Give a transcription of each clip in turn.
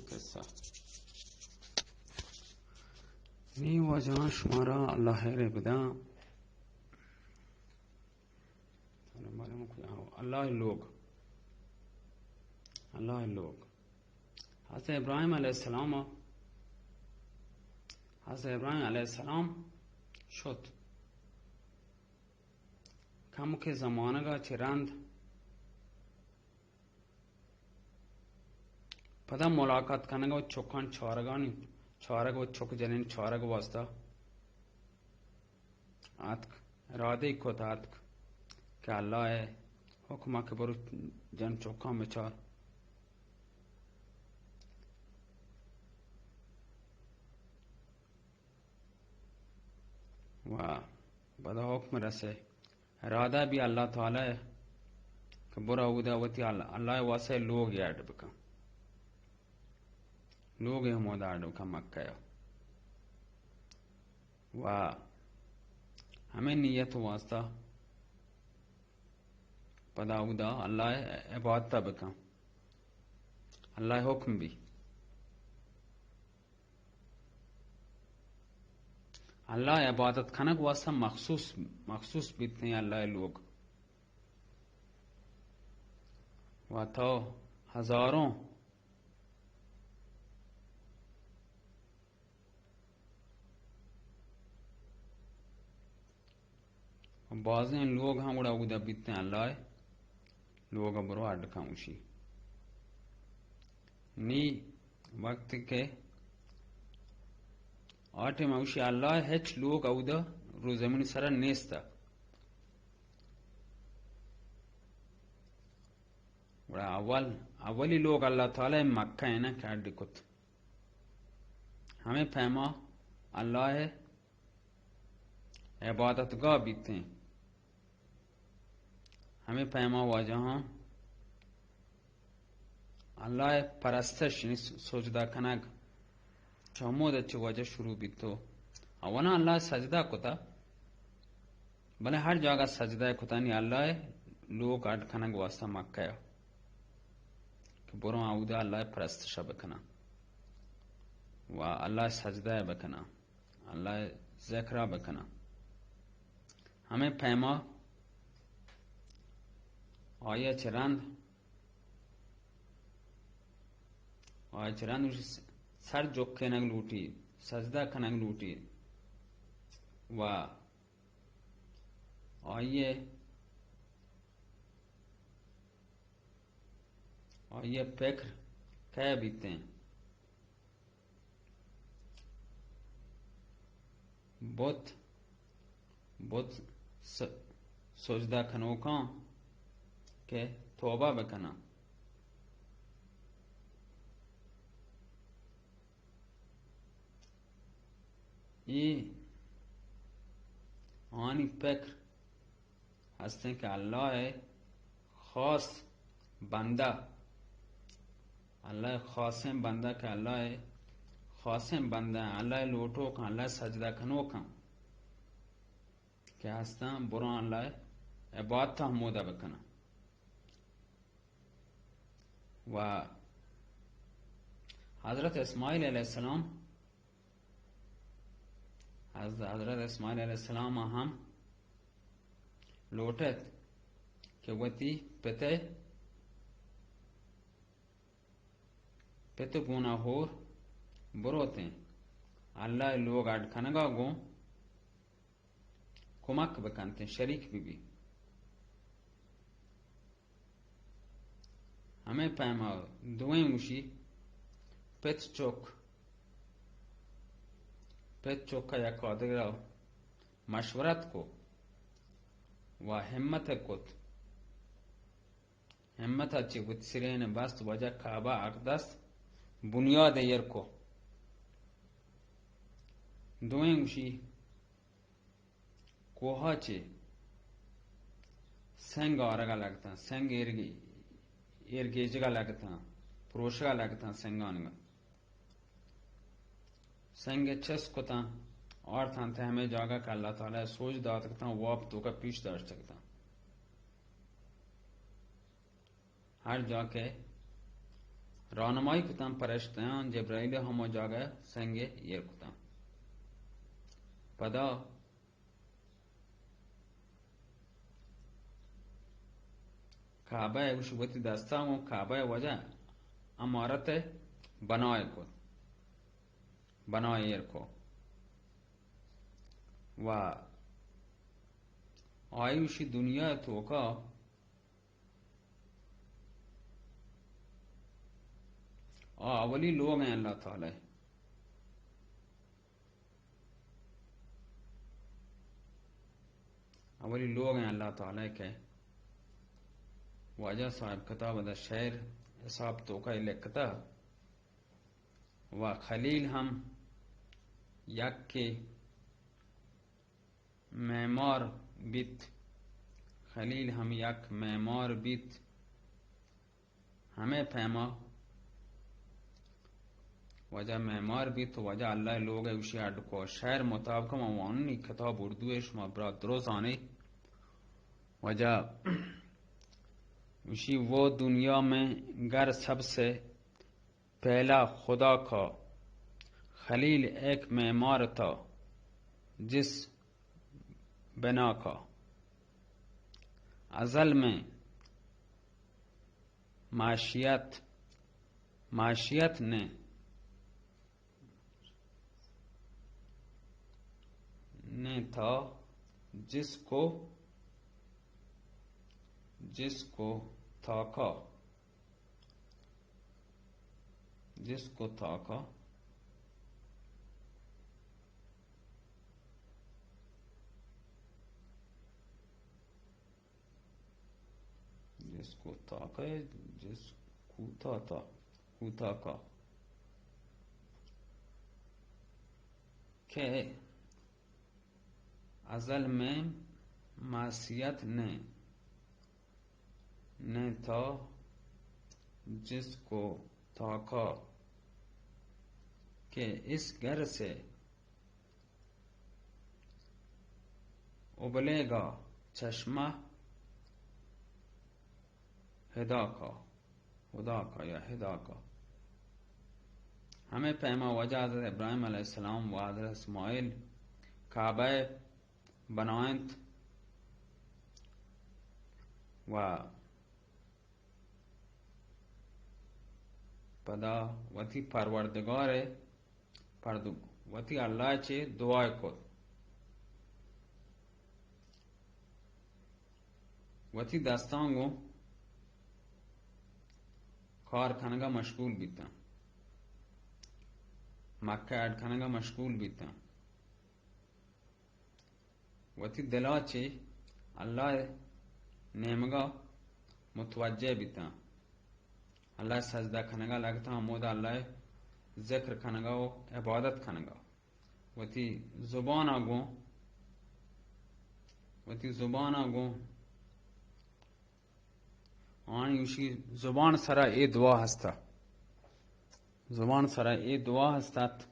قصہ۔ نی واجہاں شمارا اللہ خیر بداں۔ اللہ لوگ، اللہ لوگ۔ حضرت ابراہیم علیہ السلام، حضرت ابراہیم علیہ السلام شت۔ کمکے زمانگا چہ رند پدا ملاقات کنگ و چکان چارگانی، چارگ و چک جنین چارگ واسطہ آتک، ارادہ کت آتک کہ اللہ حکم کہ برو جن چکان بچار۔ و پدا حکم رسے، ارادہ بی اللہ تعالی کہ برو اودا وتی ال-، اللہ واسطہ لوگ اڈ بکن، لوگ ہمودا اڈ بکن مکہ۔ و ہمیں نیت واسطہ پدا اودا اللہ عبادت بکن، اللہ حکم بی۔ اللہ عبادت کنگ واسطہ مخصوص، مخصوص بیتیں اللہ لوگ۔ و تو ہزاروں بازیں لوگ ہم گڑا اودا بیتیں اللہ لوگ برو اڈ کن اوشی۔ نی وقت کہ آ ٹائم اوشی اللہ ہچ لوگ اودا رو زمین سرا نیستا۔ گڑا اول، اولی لوگ اللہ تعالی مکہ اینا کہ اڈ کت۔ ہمیں پیما اللہ عبادت گاہ بیتیں۔ ہمیں پیما واجہاں اللہ پرستش، یعنی سجدہ کنگ، چہ ہمود چہ واجہ شروع بیتو۔ اولا اللہ سجدہ کتا، بلے ہر جاگہ سجدہ کتانی اللہ لوگ اڈ کنگ واسطہ مکہ کہ برو اودا اللہ پرستش بکنا و اللہ سجدہ بکنا، اللہ ذکرہ بکنا۔ ہمیں پیما آیا چہ رند، آیا چہ رند سر جک کنگ لوٹی، سجدہ کنگ لوٹی و آئیے، آئیے پکر کئے بیتیں؟ بت، بت س-، سجدہ کنوکاں کہ توبہ بکناں۔ اے آنی پکر ہستیں کہ اللہ ءِ خاص بندہ، اللہ ءِ خاصیں بندہ کہ اللہ ءِ خاصیں بندہ، اللہ ءِ لوٹوکاں، اللہ ءِ سجدہ کنوکاں کہ ہستاں، برو اللہ ءِ عبادت ہمودا بکناں۔ و حضرت اسماعیل علیہ السلام، حض-، حضرت اسماعیل علیہ السلام ہم لوٹت کہ وتی پتے، پت گونا ہور بروتیں، اللہ ءِ لوگ اڈ کنگا گوں کمک بکنتیں، شریک بہ بی۔ ہمے پیما دوئیں گوشی پت چک، پت چک یک آدگرا مشورت کو و ہمت کت۔ ہمت ءَ چہ وت سرین بست، واجہ کعبہ اقدس بنیاد ایر کو۔ دوئیں گوشی کوہ ءَ چہ سنگ آرگا لگتاں، سنگ ایر-، ایرگیجگا لگتاں، پروشگا لگتاں سنگانگا۔ سنگ چست کتاں، آرتاں تہ ہمے جاگہ کہ اللہ تعالی سوج دات کتاں، واب توکا پیش داشت کتاں۔ ہر جا کہ راہنمائی کتاں پرشتیاں، جبرائیل ءَ ہما جاگہ سنگ ءَ ایر کتاں۔ پدا کعبہ ءَ گوشی وتی دستاں گوں کعبہ ءِ واجہ عمارت ءِ بنائے کت، بنائے ایر کت و آئی گوشی دنیا ءِ توکا آ اولی لوگ ایں اللہ تعالی، اولی لوگ ایں اللہ تعالی کہ واجہ صاحب کتاب دا شعر حساب توکا لکھتا و خلیل ہم یک معمار بیت، خلیل ہم یک معمار بیت۔ ہمے پیما واجہ معمار بیت و واجہ اللہ ءِ لوگ ءَ گوشی اڈ کو۔ شعر مطابق ما واننی کتاب اردو ءَ، شما برات درو زانے۔ واجہ گوشی وہ دنیا میں گھر سب سے پہلا خدا کا، خلیل ایک معمار تھا جس بنا کا۔ ازل میں معصیت، معصیت نے، نے تھا جس کو، جس کو تھا کا۔ جس کو تھا کا، جس کو تھا کا، جس کو تھا تھا، کو تھا کا۔ کہ ازل میں معصیت نے، نے تھا جس کو تھا کا، کہ اس گھر سے ابلے گا چشمہ ہدا کا، ہدا کا یا ہدا کا۔ ہمے پیما واجہ حضرت ابراہیم علیہ السلام و حضرت اسماعیل کعبہ بنائنت و پدا وتی پروردگار ءَ پردو، وتی اللہ ءَ چہ دعا کت، وتی دستاں گوں کار کنگا مشغول بیتاں، مکہ اڈ کنگا مشغول بیتاں۔ وتی دلا چہ اللہ ءِ نیمگا متوجہ بیتاں، اللہ ءِ سجدہ کنگا لگتاں، ہمودا اللہ ءِ ذکر کنگا و عبادت کنگا۔ وتی زبانا گوں، وتی زبانا گوں آنی گوشی زبان سرا اے دعا ہستا، زبان سرا اے دعا ہستات،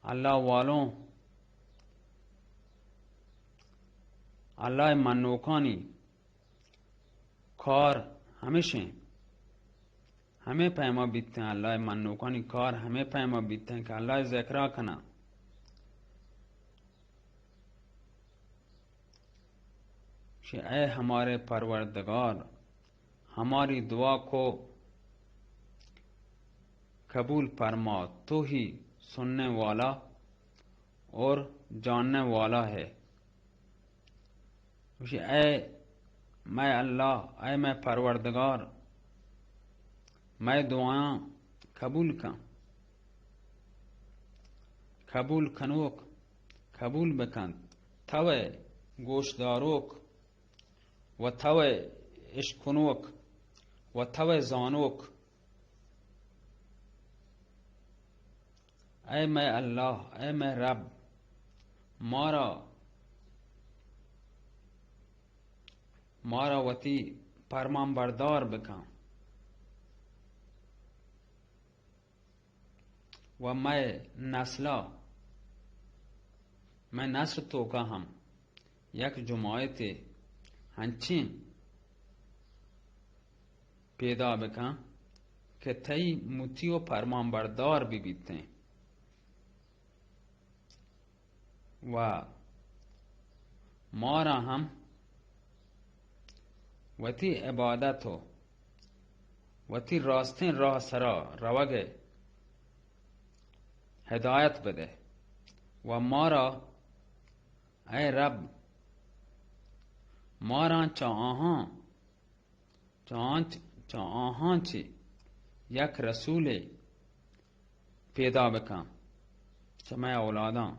اللہ والوں، اللہ منوکانی کار ہمیشیں، ہمے پیما بیتیں، اللہ منوکانی کار ہمے پیما بیتیں کہ اللہ ذکرا کناں۔ کہ اے ہمارے پروردگار، ہماری دعا کو قبول فرما، تو ہی سننے والا اور جاننے والا ہے۔ گوشی، اے مئے اللہ، اے مئے پروردگار، مئے دعایاں قبول کن، قبول کنوک قبول بکن، توئے گوشداروک و توئے اشکنوک و توئے زانوک۔ اے مئے اللہ، اے مئے رب، مارا، مارا وتی پرمان بردار بکن و مئے نسلا، مئے نسل توکا ہم یک جماعتے ہنچیں پیدا بکن کہ تئی مطیع و پرمان بردار ببیتیں و مارا ہم وتی عبادت و وتی راستیں راہ سرا روگ ء ہدایت بدے و مارا، اے رب، مارا چہ آہاں، چہ آن، چہ آہاں چہ یک رسولے پیدا بکن چہ مئے اولاداں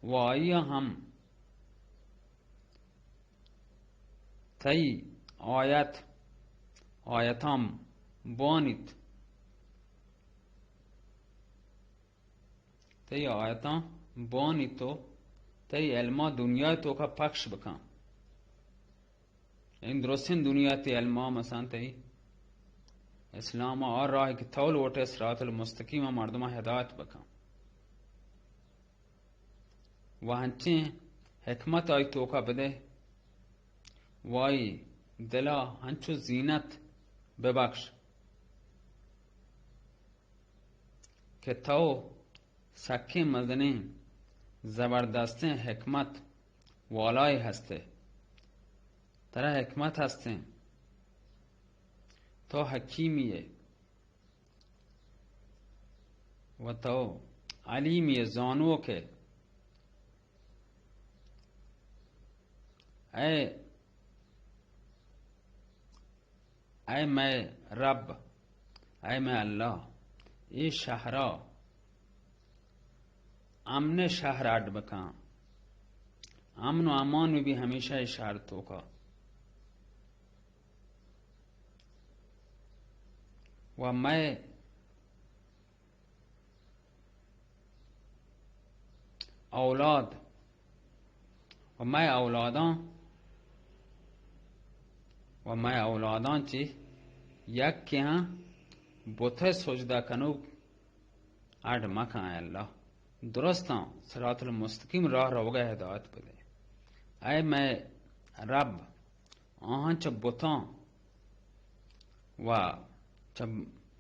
و آئی ء ہم تئی آیت، آیتاں بوانیت، تئی آیتاں بوانیت و تئی علما دنیا توکا پخش بکن۔ این درستیں دنیا تی علما مثلاً تئی اسلام آ راہ کہ تو لوٹے صراط المستقیم مردماں ہدایت بکن۔ و ہنچیں حکمت آئی توکا بدے، و آئی دلا ہنچو زینت ببخش کہ تو سکیں مزنیں زبردستیں حکمت والائے ہستے، ترا حکمت ہستیں، تو حکیمی ئے۔ و تو علیمی زانوک ئے۔ اے، اے مئے رب، اے مئے اللہ، اے شہرا امن شہر اڈ بکن، امن و امان بہ بی ہمیشہ اے شہر توکا۔ و مئے اولاد و مئے اولاداں و مئے اولاداں چہ یکے ہم بت ء سجدہ کنوک اڈ مکن، اے اللہ، درستاں صراط المستقیم راہ روگ ء ہدایت بدے۔ اے مئے رب، آہاں چہ بتاں و چہ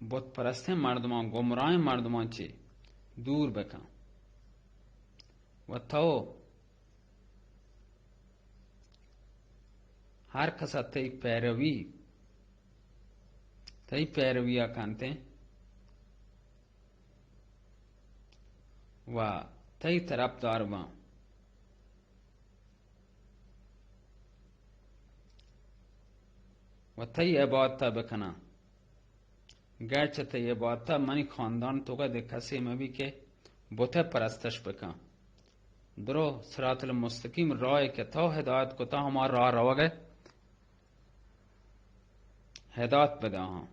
بت پرستیں مردماں، گمراہیں مردماں چہ دور بکن و تو ہر کس ء تئی پیروی، تئی پیروی ء کنتیں و تئی طرفدار باں و تئی عبادت ء بکناں۔ گرچہ تئی عبادت ء منی خاندان توکا دگہ کسے مہ بی کہ بت ء پرستش بکن۔ درو صراط المستقیم راہ کہ تو ہدایت کتا، ہما راہ روگ ء ہدایت بداہاں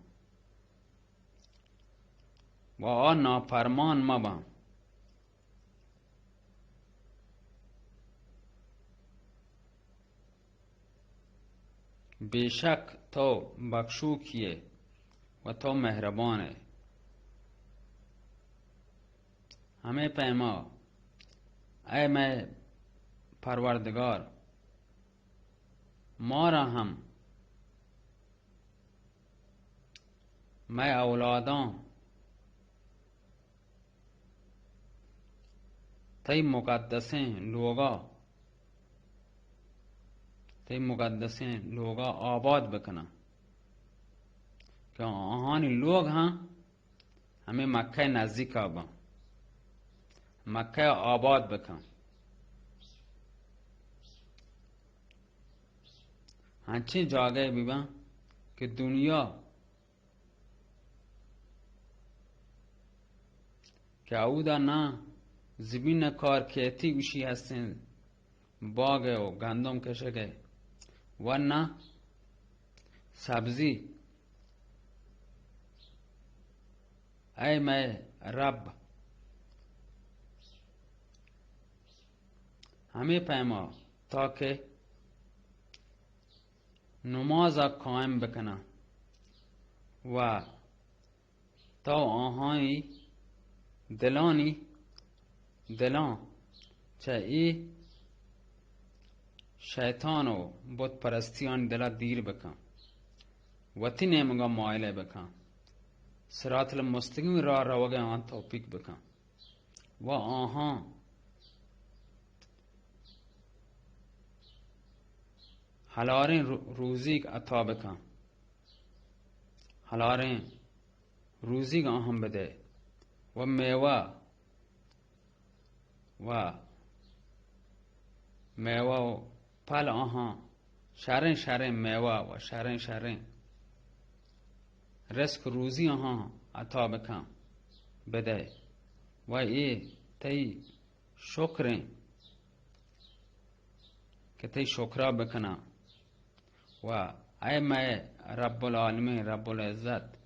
و آ نافرمان مباں۔ بے شک تو بخشوکی ئے و تو مہربان ئے۔ ہمے پیما، اے مئے پروردگار، مارا ہم مئے اولاداں تئی مقدسیں لوگا، تئی مقدسیں لوگا آباد بکناں کہ آہانی لوگ ہم ہمے مکہ نزیکا باں، مکہ آباد بکن۔ ہنچیں جاگہے بباں کہ دنیا کہ اودا نہ زمین کار کیتی گوشی ہستیں، باغ و گندم کشگ و نہ سبزی۔ اے مئے رب، ہمے پیما تاکہ نماز ء قائم بکناں و تو آہانی دلانی دلاں چہ اے شیطان و بت پرستیانی دلا دیر بکن۔ وتی نیمگا مائلہ بکن، صراط المستقیم راہ روگا آن توفیق بکن و آہاں حلالیں رو-، روزیگ عطا بکن، حلالیں روزیگ آہاں بدے و میوہ و میوہ و پل آہاں، شریں شریں میوہ و شریں شریں رزق روزی آہاں عطا بکن، بدے و اے تئی شکریں کہ تئی شکرا بکناں۔ و اے مئے رب العالمین، رب العزت،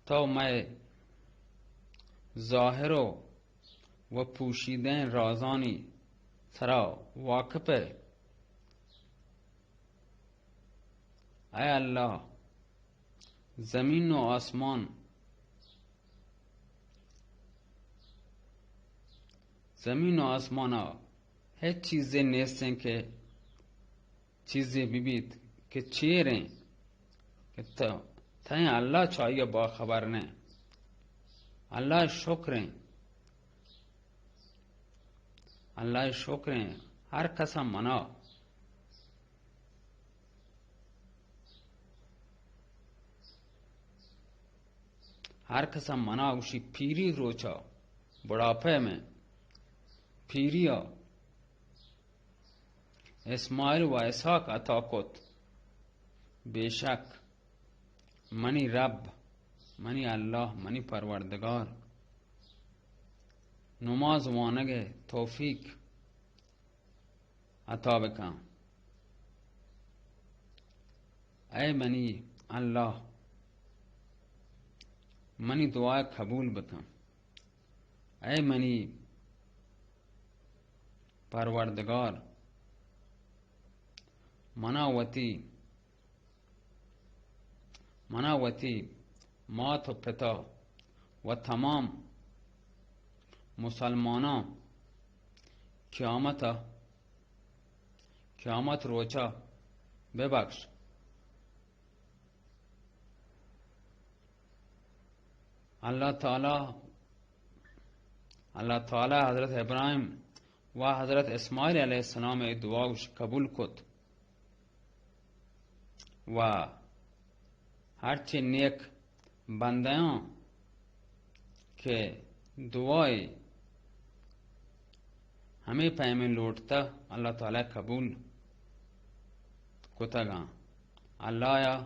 تو مئے ظاہر و، و پوشیدیں رازانی سرا واقف ئے۔ اے اللہ، زمین و آسمان، زمین و آسمانا ہچ چیزے نیستیں کہ چیزے ببیت کہ چیریں کہ تو، تئیں اللہ چہ آئی ءَ باخبر نہ۔ اللہ ءِ شکریں، اللہ ءِ شکریں، ہر کس ءَ منا، ہر کس ءَ منا گوشی پیری روچا، بڑھاپے میں پیری ءَ اسماعیل و اسحاق عطا کت۔ بے شک منی رب، منی اللہ، منی پروردگار، نماز وانگ ءِ توفیق عطا بکن۔ اے منی اللہ، منی دعا قبول بکن۔ اے منی پروردگار، منا وتی، منا وتی مات و پتا و تمام مسلماناں قیامت، قیامت روچا ببخش۔ اللہ تعالی، اللہ تعالی حضرت ابراہیم و حضرت اسماعیل علیہ السلام ءِ دعا گوش قبول کت و ہرچی نیک بندیاں کہ دعائے ہمے پیمیں لوٹتہ، اللہ تعالی قبول کتگاں۔ اللہ یا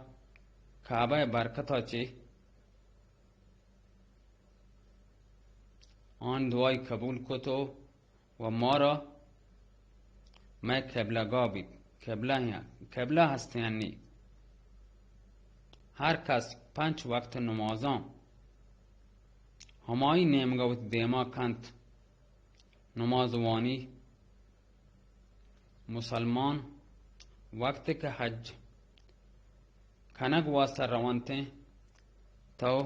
کعبہ برکتا چہ آن دعائی قبول کت و و مارا مئے قبلہ گاہ بیت۔ قبلہ، قبلہ ہستیں انی۔ ہر کس پنچ وقت نمازاں ہمائی نیمگا وتی دیما کنت۔ نماز وانی مسلمان وقت کہ حج کنگ واسطہ رونتیں تو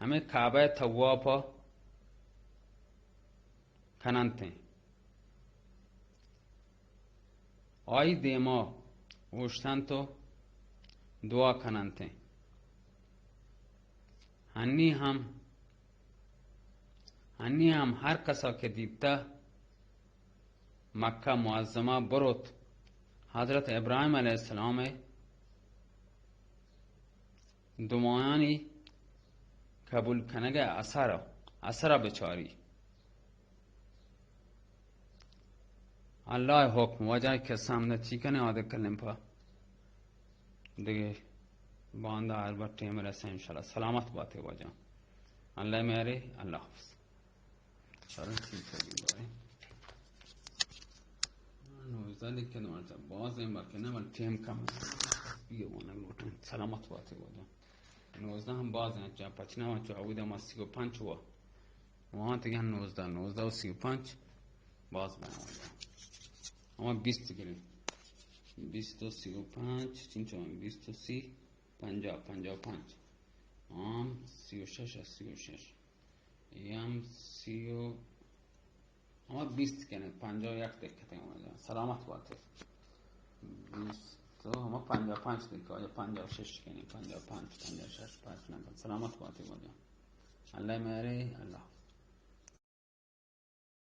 ہمیں کعبہ طواف کننتیں۔ آئی دیما اوشتنت و دعا کننتیں۔ ہنی ہم، ہنی ہم ہر کسا کہ دیتہ مکہ معظمہ بروت، حضرت ابراہیم علیہ السلام ءِ دعایانی قبول کنگ ءِ اثر، اثر ءَ بچاری۔ اللہ ءِ حکم، واجہ ءِ قصہ ہم نہ چی کنے، آدگہ کلم پہ دگہ باندا ہر بر ٹیم رسے انشاءاللہ۔ سلامت باتے واجہ۔ اللہ میارے، اللہ حافظ۔ چاریں چیز چلی بارے۔ نوزدہ لکھ کے دوار چا باز ہیں، بلکہ نہ، بل ٹیم کم ہے۔ یہ وہ نہ لوٹیں۔ سلامت باتے واجہ۔ نوزدہ ہم باز ہیں، چا پچنا ہوا، چا عودا ما سی و پنچ ہوا۔ وہاں تک ہیں نوزدہ، نوزدہ و سی و پنچ باز بنا ہوا۔ ہما بیست گریں۔ بیست و سی و پنچ، چنچو بیست و سی، پنجاہ، پنجاہ و پنچ۔ ہم سی و شش، سی و شش۔ یم سی و، ہما بیست کنے، پنجاہ و یک دقت ہیں واجہ۔ سلامت باتے۔ بیست تو ہما پنجاہ پنچ دیکھو، یا پنجاہ شش کہنی، پنجاہ پنچ، پنجاہ شش، پنچ نمبر۔ سلامت باتی واجہ۔ اللہ مہرے، اللہ۔